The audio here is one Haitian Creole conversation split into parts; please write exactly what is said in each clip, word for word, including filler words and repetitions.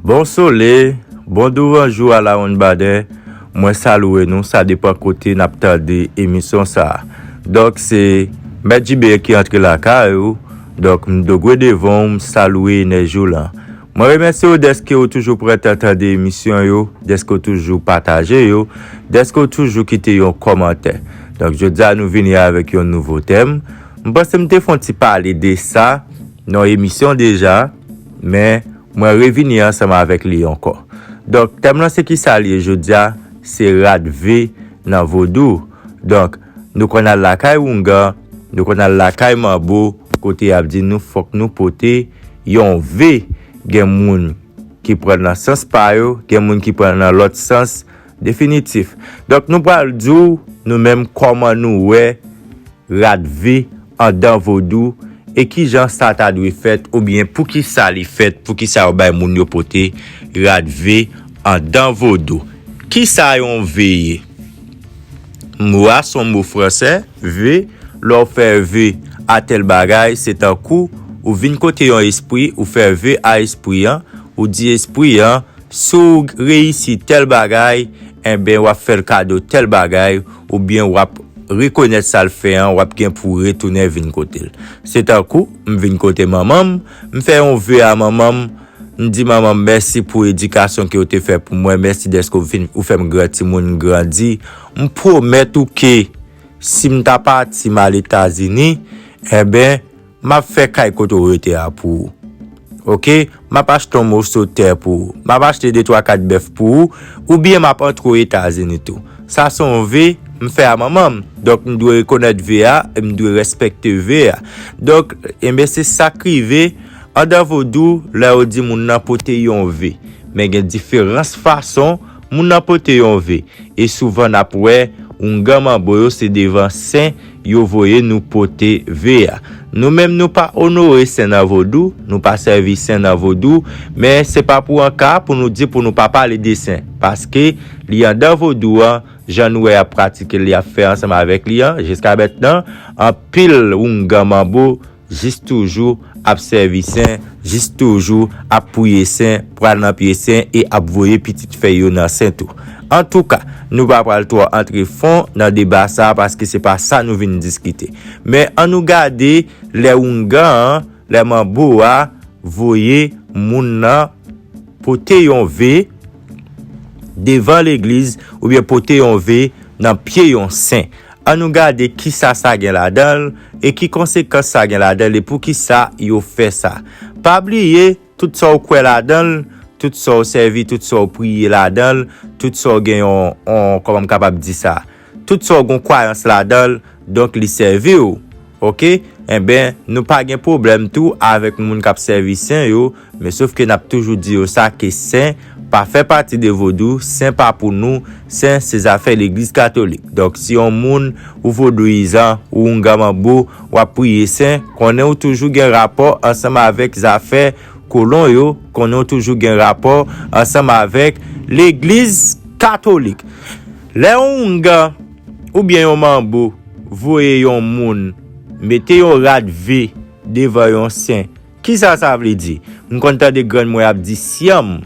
Bon sole, bon douvan jou a la wonn badè. Mwen salwe nou, sa depan kote n ap tande emisyon sa a. Donk, se Mèt Jibe ki antre lakay ou. Donk, m dogwe devan w, m salwe enèji w lan. Mwen remèsye w dèske w toujou pran tan tande emisyon yo, dèske w toujou pataje yo, dèske w toujou kite yon kòmantè. Donk, jodi a nou vini avèk yon nouvo tèm. M panse m te fè yon ti pale de sa nan yon emisyon deja, men mwen revini ansanm avèk li ankò. Donk, tèm lan se kisa l ye jodi a? Se rad ve nan vodou. Donk, nou konn al lakay woungan, nou konn al lakay manbo, kote y ap di nou fòk nou pote yon ve. Gen moun ki pran nan sans pa yo, gen moun ki pran nan lòt sans definitif. Donk, nou pral di w, nou menm, kòman nou wè rad ve andan vodou, e kijan sa ta dwe fèt, oubyen poukisa li fèt, poukisa yo bay moun yo pote rad ve andan vodou. Kisa yon ve ye? Mo a se yon mo fransè, ve. Lè w fè ve a tèl bagay, se tankou ou vin kote yon espri, ou fè ve a espri an, ou di espri an, si w reyisi tèl bagay, enben, w ap fè l kado tèl bagay, oubyen w ap rekonèt sa l fè an, w ap gen pou w retounen vin kote l. Se tankou, m vin kote manman m, m fè yon ve a manman m, m di manman m mèsi pou edikasyon ke w te fè pou mwen, mèsi dèske w vin, ou fè m gran timoun, m grandi. M pwomèt ou ke si m ta pati, m al Etazini, enben, m ap fè kay kote w rete a pou ou. Oke? M ap achte yon moso tè pou ou. M ap achte de twa kat bèf pou ou, oubyen m ap antre w Etazini tou. Sa se yon ve m fè a manman m. Donk, m dwe rekonèt ve a, e m dwe respekte ve a. Donk, enben, se sa k rive andan vodou lè yo di moun nan pote yon ve. Men gen diferans fason moun nan pote yon ve. E souvan n ap wè, woungan manbo yo se devan sen yo voye nou pote ve a. Nou menm nou pa onore sen nan vodou, nou pa sèvi sen nan vodou, men se pa pou anka pou nou di pou nou pa pale de sen, paske li andan vodou an, jan nou wè y ap pratike l, y ap fè ansanm avèk li an, jiska mentnan, anpil woungan manbo jis toujou ap sèvi sen, jis toujou ap priye sen, pral nan pye sen e ap voye pitit fèy yo nan sen tou. Antouka, nou pa pral twò antre fon nan deba sa a paske se pa sa nou vin diskite. Men ann nou gade lè woungan an, lè manbo a voye moun nan pote yon ve devan legliz oubyen pote yon ve nan pye yon sen. Ann nou gade kisa sa gen ladan l e ki konsekans sa gen ladan l e poukisa yo fè sa. Pa bliye, tout sa w kwè ladan l, tout sa w sèvi, tout sa w priye ladan l, tout sa w gen yon, yon, kòman m kapab di sa? Tout sa w gen yon kwayans ladan l, donk li sèvi w. Oke? Enben, nou pa gen pwoblèm tou avèk moun k ap sèvi sen yo, men sof ke n ap toujou di yo sa ke sen pa fè pati de vodou, sen pa pou nou, sen se zafè legliz katolik. Donk, si yon moun ou vodouyizan, ou woungan manbo, w ap priye sen, konnen w toujou gen rapò ansanm avèk zafè kolon yo, konnen w toujou gen rapò ansanm avèk legliz katolik. Lè yon woungan oubyen yon manbo voye yon moun mete yon rad ve devan yon sen, kisa sa vle di? M konn tande grann mwen ap di syanm.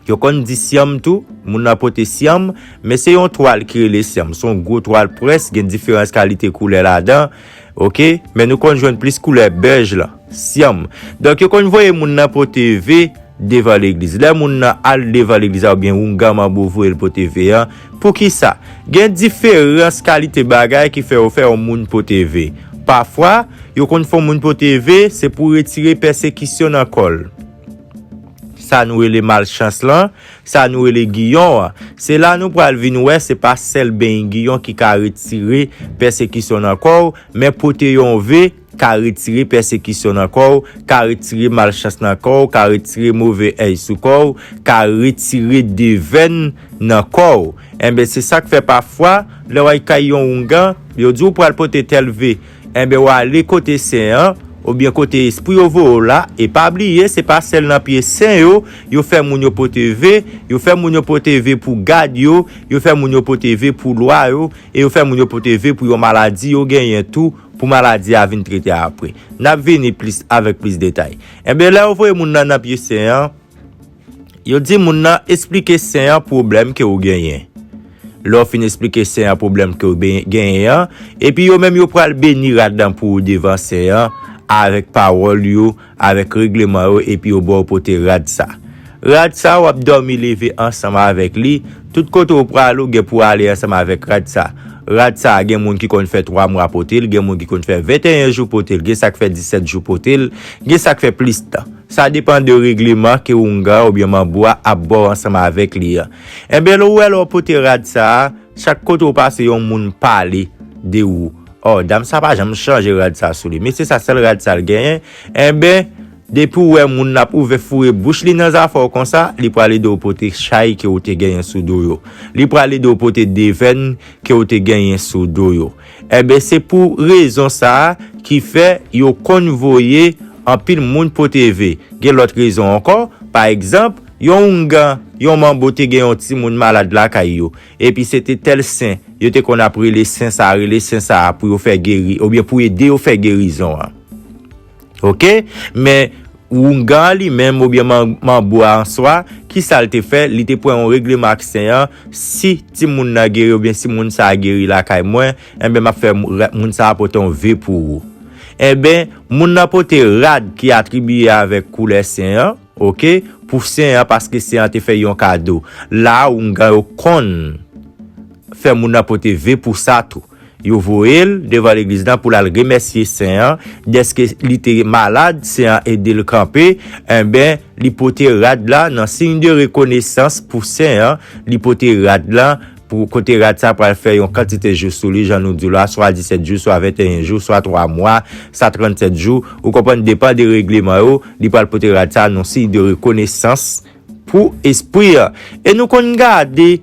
Yo konn di syanm tou, moun nan pote syanm, men se yon twal ki rele syanm. Se yon gwo twal près, gen diferans kalite koulè ladan, oke? Men nou konn jwenn plis koulè bèj lan, syanm. Donk, yo konn voye moun nan pote ve devan legliz. Lè moun nan al devan legliz la oubyen woungan manbo voye l pote ve an, poukisa? Gen diferans kalite bagay ki fè yo fè yon moun pote ve. Pafwa, yo konn fè yon moun pote ve, se pou retire pèsekisyon nan kò l. Sa nou rele malchans lan, sa nou rele giyon an. Se la nou pral vin wè se pa sèl benyen giyon ki ka retire pèsekisyon nan kò w, men pote yon ve ka retire pèsekisyon nan kò w, ka retire malchans nan kò w, ka retire move èy sou kò w, ka retire devèn nan kò w. Enben, se sa k fè pafwa, lè w al kay yon woungan, yo di w pral pote tèl ve. Enben, w ale kote sen an, oubyen kote espri yo voye w la, e pa bliye, se pa sèl nan pye sen yo, yo fè moun yo pote ve, yo fè moun yo pote ve pou gad yo, yo fè moun yo pote ve pou lwa yo, e yo fè moun yo pote ve pou yon maladi yo genyen tou, pou maladi a vin trete apre. N ap vini plis avèk plis detay. Enben, lè yo voye moun nan nan pye sen an, Yo di moun nan eksplike sen an pwoblèm ke w genyen. Lè w fin eksplike sen an pwoblèm ke w ben- genyen an, epi yo menm yo pral beni rad lan pou ou devan sen an, avèk pawòl yo, avèk regleman yo, epi yo ba w pote rad sa. Rad sa, w ap dòmi leve ansanm avèk li. Tout kote w prale, ou gen pou ale ansanm avèk rad sa. Rad sa, gen moun ki konn fè twa mwa pote l, gen moun ki konn fè venteyen jou pote l, gen sa k fè disèt jou pote l, gen sa k fè plis tan. Sa depann de regleman ke oungan oubyen manbo a ap ba w ansanm avèk li an. Enben, lè w wè lè w pote rad sa a, chak kote w pase, yon moun pale de ou. Ò, dam sa pa janm chanje rad sa sou li. Mesye sa, sèl rad sa l genyen. Enben, depi w wè moun nan ap ouvè foure bouch li nan zafè w konsa, li pral ede w pote chay ke w te genyen sou do yo. Li pral ede w pote devèn ke w te genyen sou do yo. Enben, se pou rezon sa a ki fè yo konn voye anpil moun pote ve. Gen lòt rezon ankò, pa egzanp, yon oungan, yon manbo te gen yon timoun malad lakay yo, epi se te tèl sen, yo te konn ap rele sen sa, rele sen sa a pou yo fè geri, oubyen pou ede yo fè gerizon an. Oke? Men, oungan an li menm, oubyen man- manbo a an swa, ki sa l te fè? Li te pran yon regleman ak sen an, si timoun nan geri, oubyen si moun sa a geri lakay mwen, enben, m ap fè mou- ra- moun sa a pote yon ve pou ou. Enben, moun nan pote rad ki atribiye avèk koulè sen an, oke, pou sen an, paske sen an te fè yon kado. La a, oungan yo konn fè moun nan pote ve pou sa tou. Yo voye l devan legliz lan pou l al remèsye sen an, dèske li te malad, sen an ede l kanpe, enben, li pote rad la nan siy de rekonesans pou sen an, li pote rad la pou kote rad sa pral fè yon kantite jou sou li, jan nou di la, swa disèt jou, swa venteyen jou, swa twa mwa, sa trannsèt jou, ou konprann, depann de regleman yo, li pral pote rad sa nan siy de rekonesans pou espri an. E nou konn gade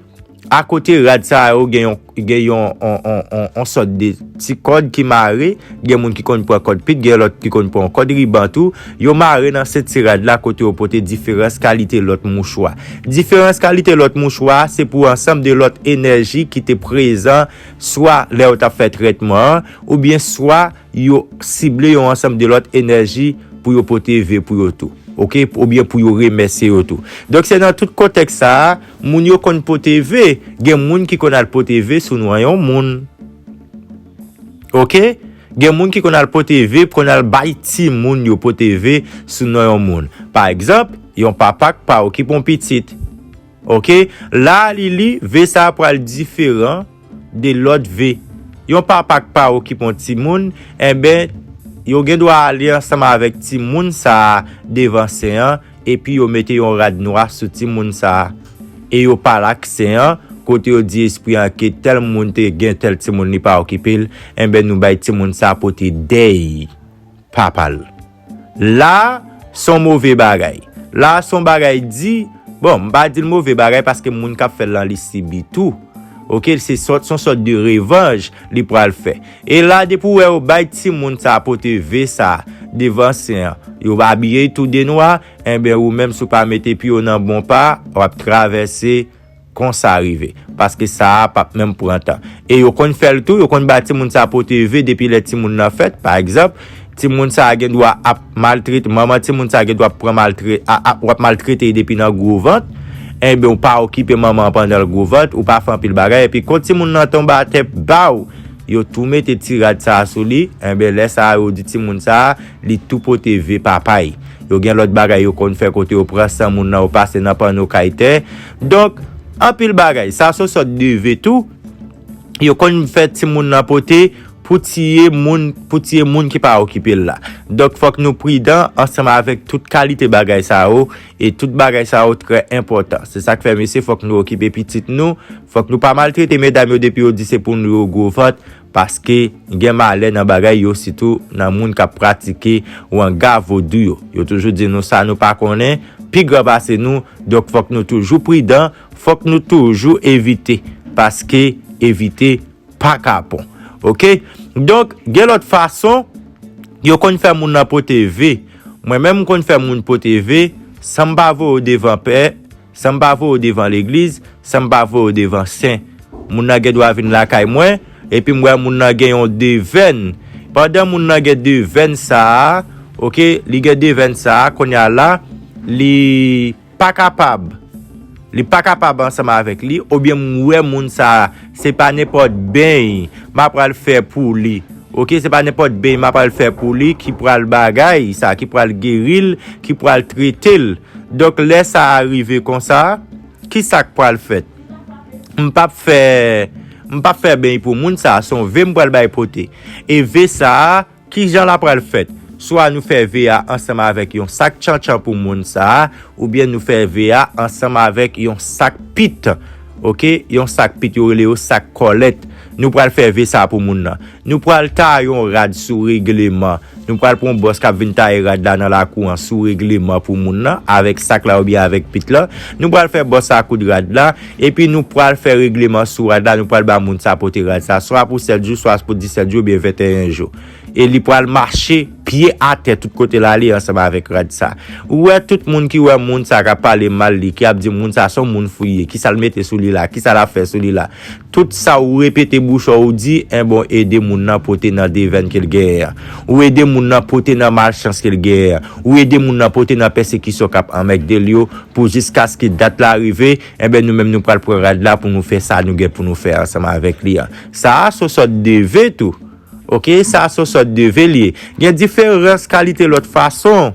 akote rad sa yo gen yon, gen yon, on, on, on, on sòt de ti kòd ki mare, gen moun ki konn pran kòd pit, gen lòt ki konn pran kòd riban tou, yo mare nan senti rad la kote yo pote diferans kalite lòt mouchwa. Diferans kalite lòt mouchwa, se pou ansanm de lòt enèji ki te prezan, swa lè yo t ap fè trètman an, oubyen swa yo sible yon ansanm de lòt enèji pou yo pote ve pou yo tou. Oke? Oubyen pou yo remèsye yo tou. Donk, se nan tout kontèks sa a, moun yo konn pote ve. Gen moun ki konn al pote ve sou non yon moun. Oke? Gen moun ki konn al pote ve, konn al bay timoun yo pote ve sou non yon moun. Pa egzanp, yon papa k pa okipe yon pitit. Oke? La, li, li, ve sa a pral diferan de lòt ve. Yon papa k pa okipe yon timoun, enben, yo gen dwa ale ansanm avèk timoun sa a devan sen an, epi yo mete yon rad nwa sou timoun sa a. E yo pale ak sen an, kote yo di espri an ke tèl moun te gen tèl timoun li pa okipe l, enben, nou bay timoun sa a pote dèy papa l. La, se yon move bagay. La, se yon bagay di, bon, m pa di l move bagay paske moun k ap fè l lan li sibi tou. Oke, se sòt, se yon sòt de revanj li pral fè. E la, depi w wè yo bay timoun sa a pote ve sa a devan sen an, yo abiye l tou de nwa, enben, ou menm, si w pa mete pye w nan bon pa, w ap travèse konsa rive. Paske sa a p ap menm pran tan. E yo konn fè l tou, yo konn ba timoun sa a pote ve depi lè timoun nan fèt. Pa egzanp, timoun sa a gen dwa ap maltrete, manman timoun sa a gen dwa ap pran maltre-, a, a, w ap maltrete l depi nan gwo vant. Enben, ou pa okipe manman an pandan l gwo vant, ou pa fè anpil bagay. Epi, kon timoun nan tonbe atè ba w, yo tou mete ti rad sa a sou li. Enben, lè sa a, yo di timoun sa a, li tou pote ve papa l. Yo gen lòt bagay yo konn fè kote yo pran san moun nan, yo pase nan panno kay tè. Donk, anpil bagay. Sa se yon sòt de ve tou. Yo konn fè timoun nan pote pou tiye moun, pou tiye moun ki pa okipe l la. Donk, fòk nou pridan ansanm avèk tout kalite bagay sa yo, e tout bagay sa yo trè enpòtan. Se sa k fè, mesye, fòk nou okipe pitit nou, fòk nou pa maltrete medam yo depi yo di se pou nou yo gwo vant, paske gen malè nan bagay yo, sitou nan moun k ap pratike wanga vodou yo. Yo toujou di nou sa nou pa konnen, pi gran pase nou, donk fòk nou toujou pridan, fòk nou toujou evite, paske evite pa kapon. Oke? Donk, gen lòt fason, yo konn fè moun nan pote ve. Mwen menm, m konn fè moun pote ve, san m pa voye w devan pè, san m pa voye w devan legliz, san m pa voye w devan sen. Moun nan gen dwa vin lakay mwen, epi m wè moun nan gen yon devèn. Pandan moun nan gen devèn sa a, oke, li gen devèn sa a, kounye a la, li, pa kapab, li pa kapab ansanm avèk li, oubyen m wè moun sa a, se pa nenpòt beny m ap pral fè pou li. Oke, se pa nenpòt beny m ap pral fè pou li ki pral bagay sa, ki pral geri l, ki pral trete l. Donk, lè sa a rive konsa, ki sa k pral fèt? M p ap fè, m p ap fè beny pou moun sa a, se yon ve m pral bay pote. E ve sa a, ki jan l ap pral fèt? Swa nou fè ve a ansanm avèk yon sak tchantchan pou moun sa a, oubyen nou fè ve a ansanm avèk yon sak pit. Oke, yon sak pit, yo rele yo sak kòlèt. Nou pral fè ve sa a pou moun nan. Nou pral taye yon rad sou regleman. Nou pral pran yon bòs k ap vin taye rad la nan lakou an sou regleman pou moun nan, avèk sak la oubyen avèk pit la. Nou pral fè bòs sa a koud rad la, epi nou pral fè regleman sou rad la, nou pral ba moun sa a pote rad sa a, swa pou sèt jou, swa pou disèt jou, oubyen venteyen jou. E li pral mache pye atè tout kote l ale ansanm avèk rad sa. Ou wè tout moun ki wè moun sa k ap pale mal li, ki ap di moun sa se yon moun fou li ye, kisa l mete sou li la, kisa l ap fè sou li la. Tout sa ou repete bouch ou, ou di, enben, ou ede moun nan pote nan devèn ke l genyen an. Ou ede moun nan pote nan malchans ke l genyen an. Ou ede moun nan pote nan pèsekisyon k ap anmègde l yo, pou jiskaske dat la rive, enben, nou menm nou pral pran rad la pou nou fè sa nou gen pou nou fè ansanm avèk li an. Sa a se yon sòt de ve tou. Oke, sa se yon sòt de ve li ye. Gen diferans kalite lòt fason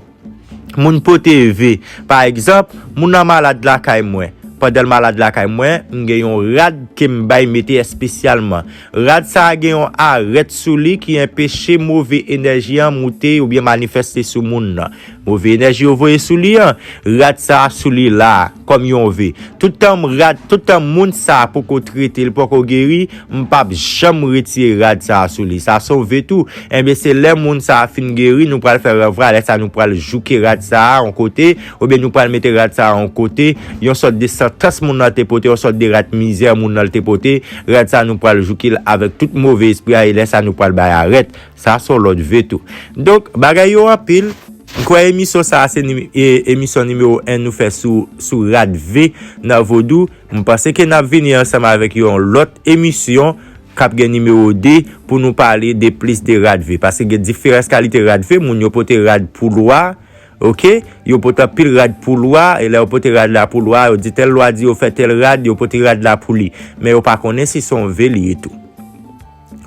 moun pote ve. Pa egzanp, moun nan malad lakay mwen. Pandan l malad lakay mwen, m gen yon rad ke m bay mete espesyalman. Rad sa a gen yon arèt sou li ki enpeche move enèji an moute oubyen manifeste sou moun nan. Move enèji yo voye sou li an, rad sa a sou li la a, kòm yon ve. Toutan rad, toutan moun sa a poko trete, li poko geri, m p ap janm retire rad sa a sou li. Sa se yon ve tou. Enben, se lè moun sa a fin geri, nou pral fè ranvwa, lè sa a nou pral jouke rad sa a yon kote, oubyen nou pral mete rad sa a yon kote, yon sòt de santans moun nan te pote, yon sòt de rad mizè moun nan te pote, rad sa a nou pral jouke l avèk tout move espri a, e lè sa a nou pral bay arèt. Sa se yon lòt ve tou. Donk, bagay yo anpil. M kwè emisyon sa a se nime-, e, emisyon nimewo en nou fè sou, sou rad ve nan vodou. M panse ke n ap vini ansanm avèk yon lòt emisyon k ap gen nimewo de pou nou pale de plis de rad ve. Paske gen diferans kalite rad ve, moun yo pote rad pou lwa, oke? Yo pote anpil rad pou lwa, e lè yo pote rad la pou lwa, yo di tèl lwa di yo fè tèl rad, yo pote rad la pou li. Men yo pa konnen si se yon ve li ye tou.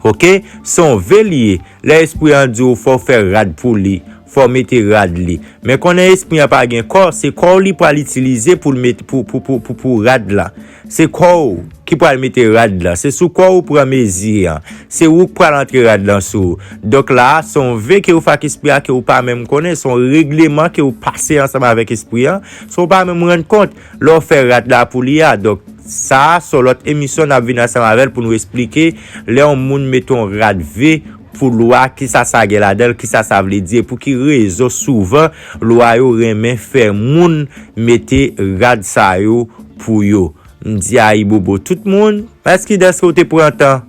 Oke? Se yon ve li ye. Lè espri an di w fò w fè rad pou li, fò w mete rad li. Men konnen espri an pa gen kò, se kò w li pral itilize pou l met, pou, pou, pou, pou, pou rad la. Se kò w ki pral mete rad la. Se sou kò w ou pran mezi an. Se ou k pral antre rad lan sou ou. Donk la a, se yon ve ke ou fè ak espri a ke ou pa menm konnen. Se yon regleman ke ou pase ansanm avèk espri an, san ou pa menm rann kont. Lè w fè rad la pou li a. Donk, sa a, se yon lòt emisyon n ap vin ansanm avè l pou nou esplike lè yon moun mete yon rad ve pou lwa, kisa sa gen ladan l, kisa sa vle di, e pou ki rezon souvan lwa yo renmen fè moun mete rad sa yo pou yo. M di ayibobo tout moun. Mèsi dèske w te pran tan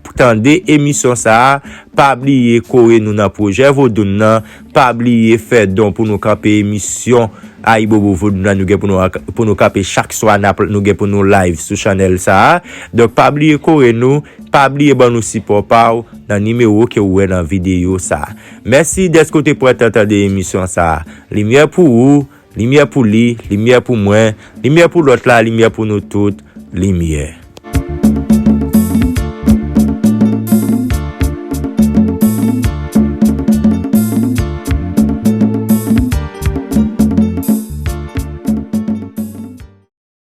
pou tande emisyon sa a. Pa bliye kore nou nan pwojè Vodoun nan. Pa bliye fè don pou nou kanpe emisyon Ayibobo Vodoun nan. Nou gen pou nou, pou nou kanpe chak swa, n ap, nou gen pou nou live sou chanèl sa a. Donk, pa bliye kore nou. Pa bliye ban nou sipò pa w nan nimewo ke w wè nan videyo sa a. Mèsi dèske w te pran tan tande emisyon sa a. Limyè pou ou, limyè pou li, limyè pou mwen, limyè pou lòt la, limyè pou nou tout, limyè.